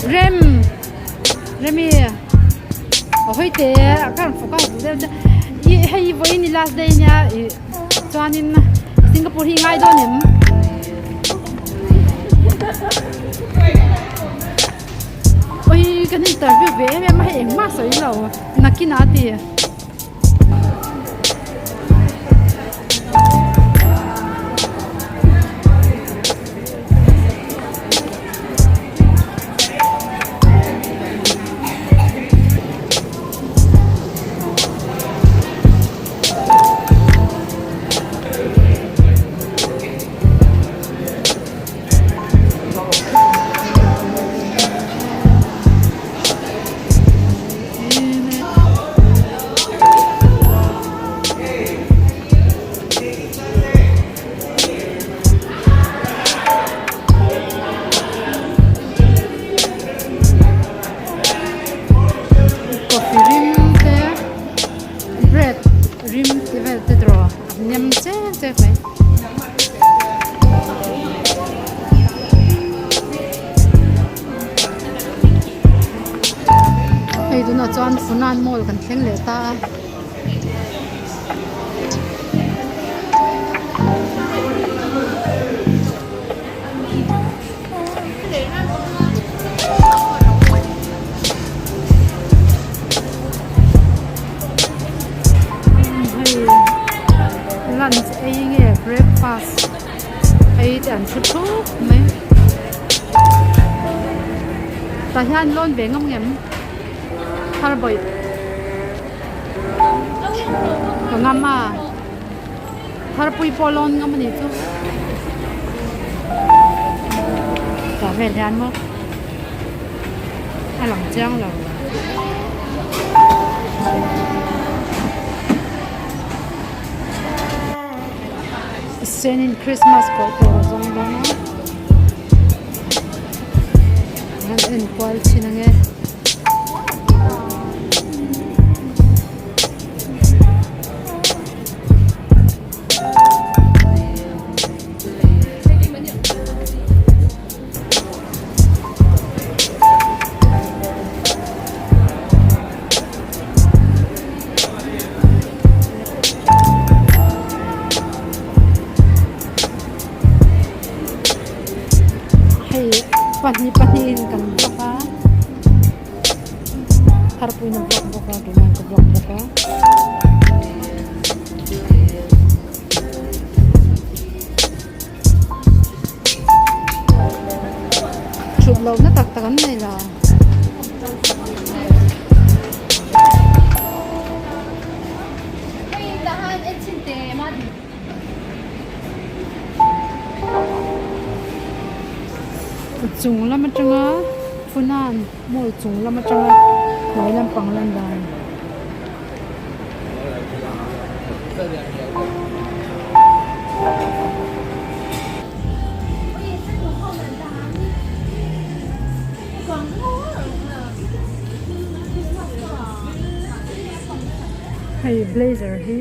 Rem Remi a hawi teh a ka rawn focus duh deuh che i hei vawiin i last day ania ih chuanin Singapore hi i ngai dawn em? Oi kan interview ve em em a hei engmah sawi lo nakinah a ti. Coffee rim te bread rim te vel te draw a nem chek chek mai. Hei tunah chuan Funan mall kan thleng leh ta a. Hei lunch ei nge breakfast ei te an thu thup mai. Tah hian lawn ve ngam ngem thar bawih ka ngam a tharpui pawh lawn ngam a nih chu tah vel hian maw a lang chiang lo. Senin Christmas kawr tur a zawng dawn a an en kual thin ange. Hei pahnih pahnihin kan block a tharpuiin a block bawk a keimah ka block bawk a. Thut lohna tak tak an nei lo. Chung lam atanga Funan mall chung lam atanga hnuai lampang lan dan. Hei blazer hi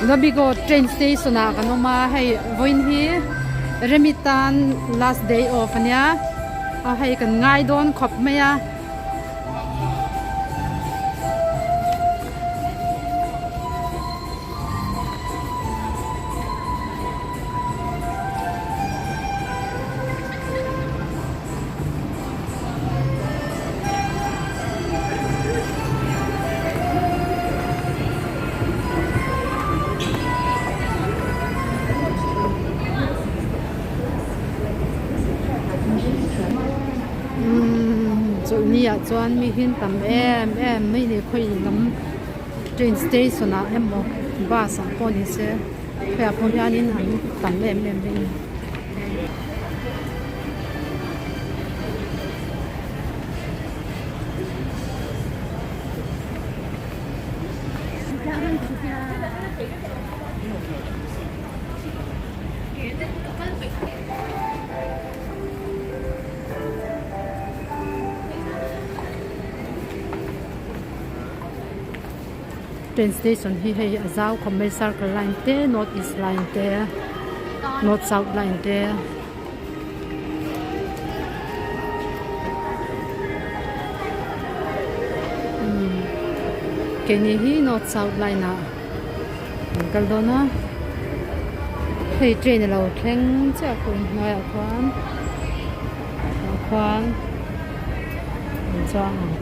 Dhoby Ghaut train station ah kan awm a hei vawiin hi Remi tan last day off ania a hei kan ngai dawn khawp mai a. Chawlhni ah chuan mi hi an tam em em mai a ni khawi lam train station ah emaw bus ah pawh ni se hei ah pawh hianin an tam em em mai a ni. Train station hi hei a zau khawp mai circle line te north east line te north south line te. Keini hi north south line ah kan kal dawn a hei train a lo thleng chiah kawng hnuaiah khuan ah khuan an chuang ang.